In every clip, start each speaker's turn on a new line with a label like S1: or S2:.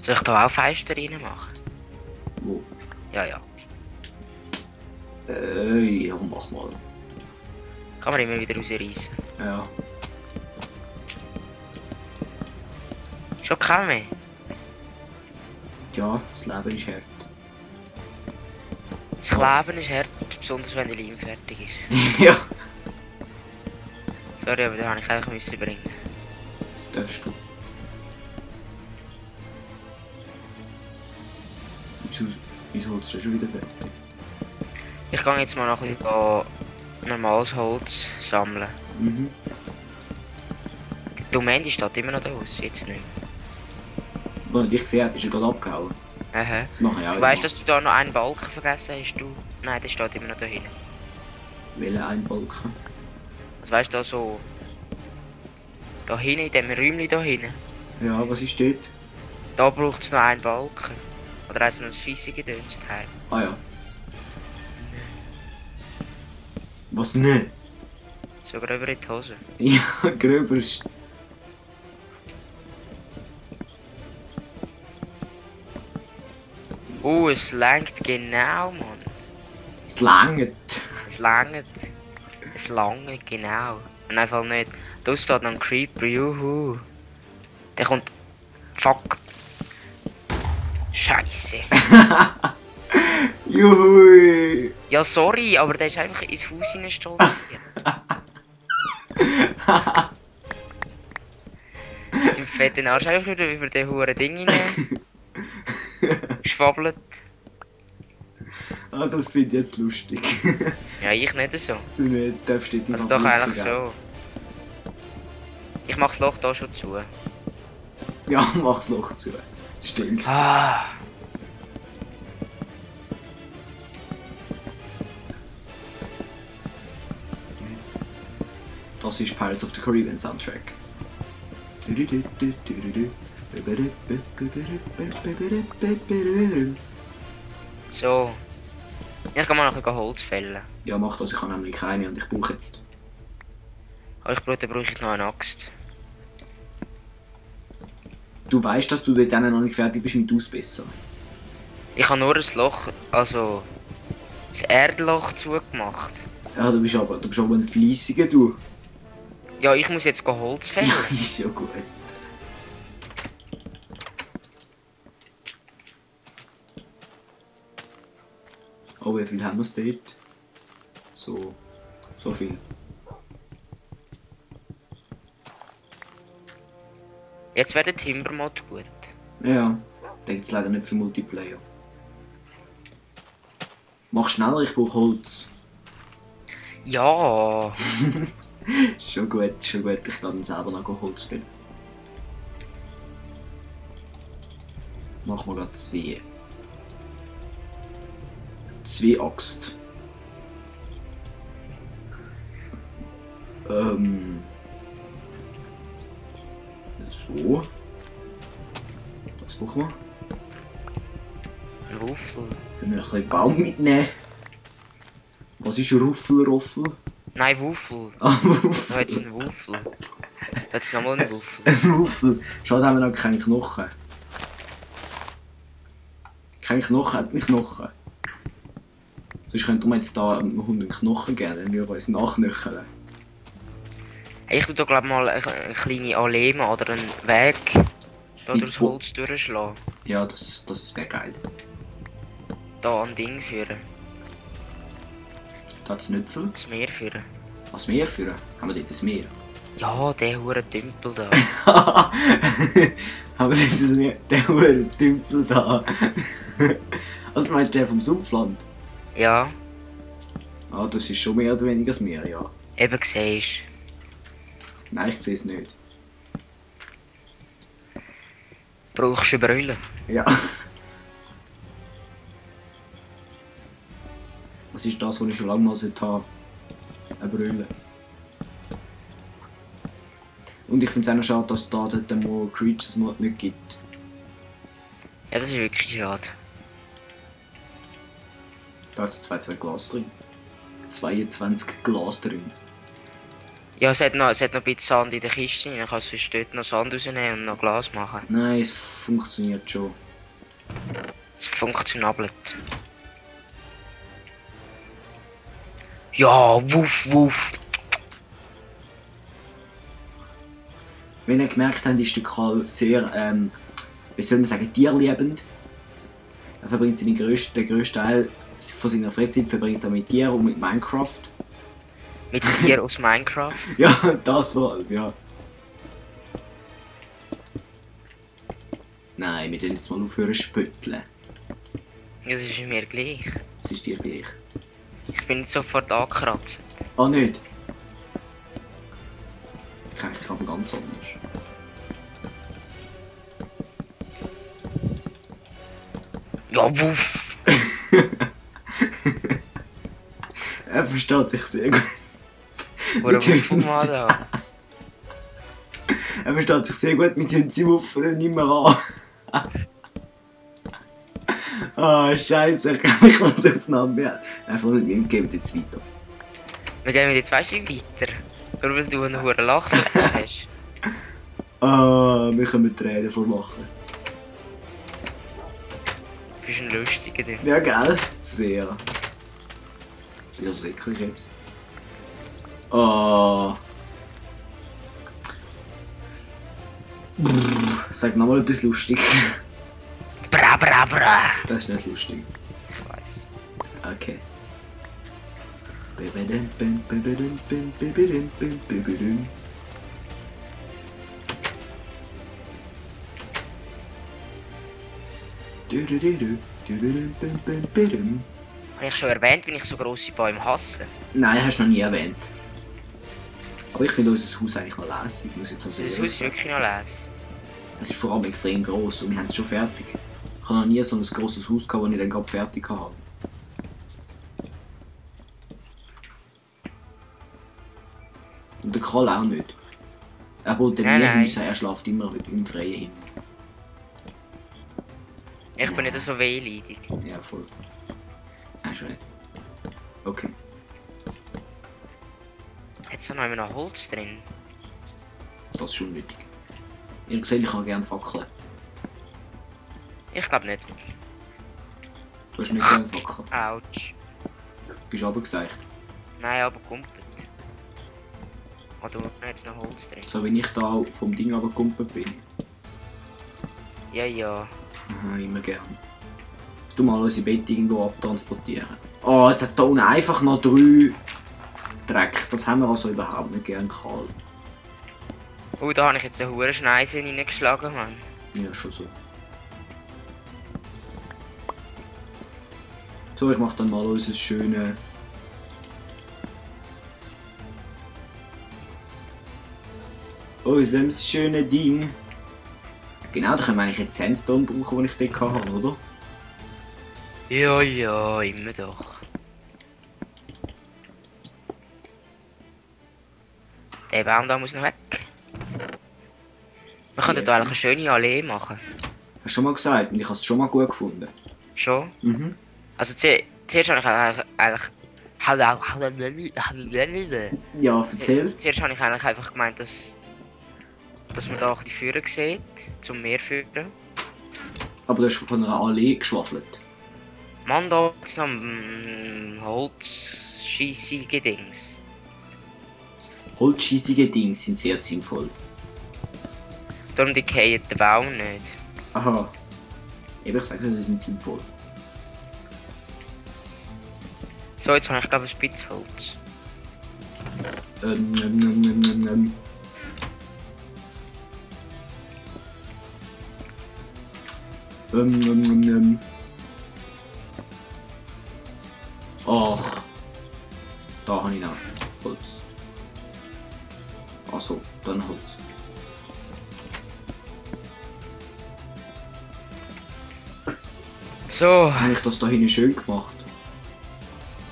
S1: Soll ich da auch Fenster rein machen?
S2: Wo?
S1: Ja, ja.
S2: Ja, mach mal.
S1: Kann man immer wieder rausreißen.
S2: Ja.
S1: Schon kein mehr.
S2: Ja, das Leben ist hart.
S1: Das Kleben ist hart, besonders wenn der Leim fertig ist.
S2: Ja.
S1: Sorry, aber den habe ich eigentlich müssen bringen.
S2: Darfst du. Wieso holst du schon wieder fertig?
S1: Ich gehe jetzt mal noch ein bisschen normales Holz sammeln.
S2: Mhm.
S1: Die Domain steht immer noch da aus, jetzt nicht
S2: Als ich dich gesehen habe, ist er gerade abgehauen.
S1: mehr. Aha.
S2: Das mache ich auch.
S1: Du weißt, dass du da noch einen Balken vergessen hast, du? Nein, der steht immer noch da hinten.
S2: Welchen Einbalken?
S1: Also weißt du, da so... Da hinten, in dem Räumchen da hinten.
S2: Ja, was ist dort?
S1: Da braucht es noch einen Balken. Oder also noch ein scheisse Gedönsteil.
S2: Ah ja. Was nicht?
S1: So gröber in die Hose.
S2: Ja, gröber ist.
S1: Es langt genau, Mann.
S2: Es langt.
S1: Es langt. Es lange, genau. Und einfach nicht. Da steht noch ein Creeper, juhu. Der kommt. Fuck. Scheiße.
S2: Juhui.
S1: Ja, sorry, aber der ist einfach ins Haus hineingestolziert. Sein fetten Arsch einfach wieder über den huren Ding hinein. Geschwabbelt.
S2: Ah, das finde ich jetzt lustig.
S1: Ja, ich nicht so.
S2: Du nicht, darfst nicht
S1: Also doch eigentlich schon. Ich mach das Loch da schon zu.
S2: Ja, mach's Loch zu. Das stinkt.
S1: Ah.
S2: Das ist Pirates of the Caribbean Soundtrack.
S1: So. Ich kann mal noch ein bisschen Holz fällen.
S2: Ja, mach das, ich habe nämlich keine und ich brauche jetzt.
S1: Aber dann brauche ich noch eine Axt.
S2: Du weißt, dass du dort dann noch nicht fertig bist mit Ausbessern.
S1: Ich habe nur ein Loch, also das Erdloch zugemacht.
S2: Ja, du bist aber ein Fleissiger, du.
S1: Ja, ich muss jetzt Holz fällen.
S2: Ja, ist ja gut. Oh, wie viel haben wir dort? So viel.
S1: Jetzt wird der Timbermod gut.
S2: Ja, ich denke jetzt leider nicht für Multiplayer. Mach schneller, ich brauche Holz.
S1: Ja.
S2: Schon gut, ich kann dann selber noch Holz finden. Machen wir gerade zwei. Zwei Axt. So. Das brauchen wir.
S1: Ein Wuffel.
S2: Können wir ein bisschen Baum mitnehmen. Was ist Ruffel?
S1: Nein, Wuffel.
S2: Ah,
S1: Da
S2: Wuffel.
S1: hat es einen Wuffel. Da hat es nochmal einen Wuffel.
S2: Ein Wuffel. Schade, haben wir noch keine Knochen. Kein Knochen hat einen Knochen. Sonst könnte man jetzt da einem Hund einen Knochen geben, dann würden wir uns nachknöcheln.
S1: Ich tue da glaube mal eine kleine Allee oder einen Weg da durchs Holz durchschlagen.
S2: Ja, das wäre geil.
S1: Da ein Ding führen.
S2: Da hat es Nüpfel.
S1: Das Meer führen.
S2: Was Meer führen? Haben wir dort ein Meer?
S1: Ja, der hure Tümpel da.
S2: Haben wir dort ein Meer? Der hure Tümpel da. Also du meinst der vom Sumpfland?
S1: Ja,
S2: Ah, das ist schon mehr oder weniger das Meer, ja.
S1: eben siehst.
S2: Nein, ich sehe es nicht.
S1: Brauchst du eine Brille?
S2: Ja. Was ist das, was ich schon lange mal haben sollte? Eine Brille. Und ich finde es auch noch schade, dass es da den More Creatures Mod nicht gibt.
S1: Ja, das ist wirklich schade.
S2: Da hat es 22 Glas drin. 22 Glas drin.
S1: Ja, es hat noch ein bisschen Sand in der Kiste. Dann kannst du dort noch Sand rausnehmen und noch Glas machen.
S2: Nein, es funktioniert schon.
S1: Es funktioniert. Ja, wuff, wuff.
S2: Wenn ihr gemerkt habt, ist der Karl sehr, wie soll man sagen, tierliebend. Er verbringt den grössten Teil von seiner Freizeit verbringt er mit Tieren und mit Minecraft.
S1: Mit Tieren aus Minecraft.
S2: Ja, das vor allem, ja. Nein, wir tun jetzt mal aufhören zu spötteln.
S1: Das ist mir gleich.
S2: Das ist dir gleich.
S1: Ich bin nicht sofort angekratzt.
S2: Ah, nicht? Ich eigentlich aber ganz anders.
S1: Ja, wuff.
S2: Er versteht sich sehr gut.
S1: Oder wuff mal da.
S2: Er versteht sich sehr gut mit den Wuffen nicht mehr an. Ah, Scheiße, ich muss Aufnahme werden. Einfach nicht mehr, gehen wir jetzt weiter.
S1: Wir gehen jetzt weißt du weiter. Nur weil du einen hohen Lachflash hast.
S2: Ah, wir können Tränen vor Lachen.
S1: Du bist ein lustiger, du.
S2: Ja, gell? Sehr. Ja, so eklig jetzt. Ah. Sag nochmal etwas Lustiges.
S1: Bra, bra, bra.
S2: Das ist nicht lustig.
S1: Ich weiß.
S2: Okay.
S1: Habe ich schon erwähnt, wenn ich so grosse Bäume hasse?
S2: Nein, hast du noch nie erwähnt. Aber ich finde unser Haus eigentlich noch lässig, muss ich jetzt also
S1: Das Haus ist wirklich noch leer.
S2: Es ist vor allem extrem gross und wir haben es schon fertig. Ich habe noch nie so ein grosses Haus gehabt, das ich dann gerade fertig habe. Und der Karl auch nicht. Er baut mir Häuser, er schläft immer im freien Himmel.
S1: Ich bin nicht so wehleidig.
S2: Ja, voll. Nein, schon nicht. Okay.
S1: Hat es da noch immer noch Holz drin?
S2: Das ist schon nötig. Ihr seht, ich habe gerne Fackeln.
S1: Ich glaube nicht.
S2: Du hast nicht gerne Fackeln.
S1: Autsch.
S2: Bist du aber gesagt.
S1: Nein, aber kumpelt. Oder hat jetzt noch Holz drin?
S2: So wie ich da vom Ding runtergekumpelt bin.
S1: Ja, ja.
S2: Aha, immer gern. Du mal unsere Bett irgendwo abtransportieren. Oh, jetzt hat es da unten einfach noch 3 Dreck. Das haben wir also überhaupt nicht gern kahl.
S1: Oh, da habe ich jetzt eine hohe Schneise reingeschlagen, Mann.
S2: Ja, schon so. So, ich mach dann mal unser schönes... Unser schönes Ding. Genau, da können wir eigentlich jetzt Sandstone brauchen, den ich dort hatte, oder?
S1: Ja, ja, immer doch. Der Baum da muss noch weg. Wir könnten da eigentlich eine schöne Allee machen.
S2: Hast du schon mal gesagt und ich habe es schon mal gut gefunden.
S1: Schon?
S2: Mhm.
S1: Also zuerst habe ich eigentlich...
S2: Ja, erzähl.
S1: Zuerst habe ich eigentlich einfach gemeint, dass man da ein bisschen Führer sieht, zum Meer führen.
S2: Aber du hast von einer Allee geschwafelt.
S1: Mann, da ist noch holzscheissige Dings.
S2: Holzscheissige Dinge sind sehr sinnvoll.
S1: Darum decayet der Baum nicht.
S2: Aha. Ich sage, sie sind sinnvoll.
S1: So, jetzt habe ich glaube ich ein bisschen Holz.
S2: Ach. Da habe ich noch Holz. Achso, dann Holz.
S1: So,
S2: Habe ich das da hinten schön gemacht?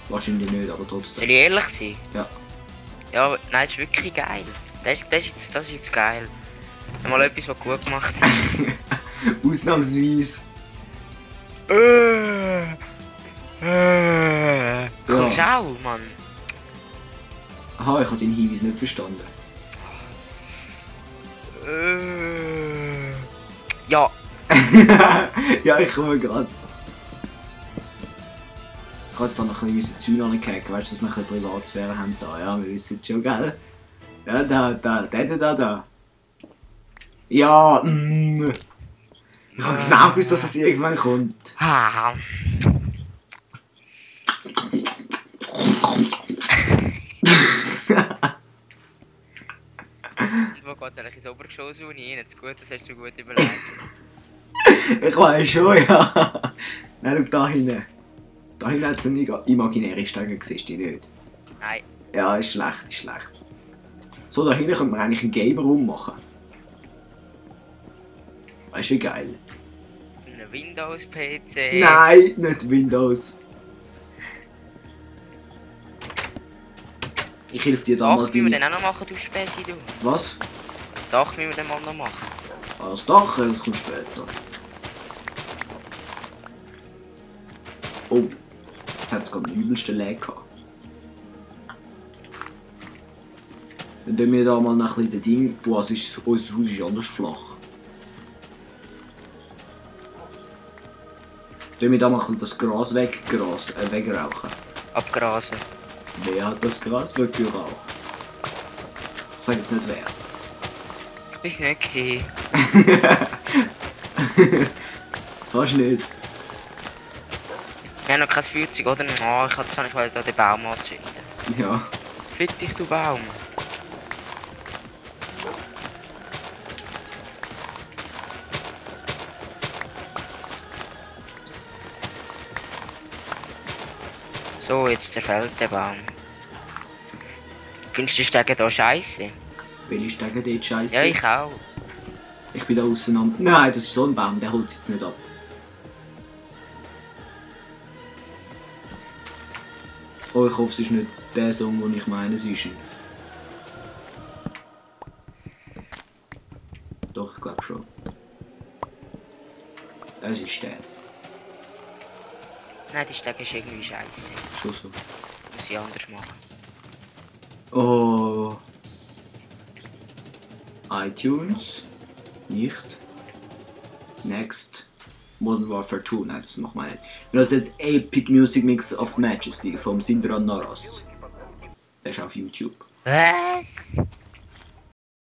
S2: Wahrscheinlich nicht, aber trotzdem.
S1: soll ich ehrlich sein?
S2: Ja.
S1: Ja, aber nein, das ist wirklich geil. Das ist jetzt geil. Mal etwas, was gut gemacht ist.
S2: Ausnahmsweise.
S1: Komm, schau, Mann.
S2: Aha, ich habe den Hinweis nicht verstanden.
S1: Ja.
S2: Ja, ich komme gerade. Ich kann jetzt da noch ein bisschen Zäune anhaken, weißt du, dass wir ein bisschen Privatsphäre haben da. Ja, wir wissen es schon, gell? Ja, da. Ja, Ich habe genau gewusst, dass es irgendwann kommt.
S1: Ah. Und wo geht es eigentlich ins Obergeschoss und rein? Das gut, das hast du gut überlegt.
S2: Ich weiß schon, ja. Nein, schau da hinten. Da hinten hat es eine imaginäre Stege, siehst du die nicht?
S1: Nein.
S2: Ja, ist schlecht. So, da hinten könnte man eigentlich einen Game-Room machen. Weißt du, wie geil?
S1: Ein Windows-PC.
S2: Nein, nicht Windows. Ich helfe dir
S1: Das
S2: da mal.
S1: Dach, wie wir dann auch noch machen, du Späßi, du.
S2: Was?
S1: Das Dach, wie wir dann mal noch machen.
S2: Ah, das Dach, das kommt später. Oh, jetzt hat es gerade den übelsten Lag gehabt. Dann tun wir da mal noch ein bisschen den Ding. Boah, unser Haus ist anders flach. Tun wir da mal ein bisschen das Gras wegrauchen.
S1: Abgrasen.
S2: Wer hat das Gras weggeraucht? Sag jetzt nicht wer.
S1: Ich bin's nicht gewesen.
S2: Fast nicht.
S1: Wir haben noch kein Feuerzeug, oder? Oh, ich wollte da den Baum anzünden.
S2: Ja.
S1: Fick dich, du Baum. So, jetzt zerfällt der Baum. Findest du die Stege da scheiße?
S2: Welche Stege dort scheiße?
S1: Ja, ich auch.
S2: Ich bin da auseinander. Nein, das ist so ein Baum, der holt es jetzt nicht ab. Oh, ich hoffe, es ist nicht der Song, den ich meine, es ist. Doch, ich glaube schon. Es ist der.
S1: Nein, die Stege ist irgendwie scheiße.
S2: Schon so.
S1: Muss ich anders machen.
S2: Oh. iTunes. Nicht. Next. Modern Warfare 2. Nein, das machen wir nicht. Wir lassen jetzt Epic Music Mix of Majesty vom Sindran Naras. Der ist auf YouTube.
S1: Was?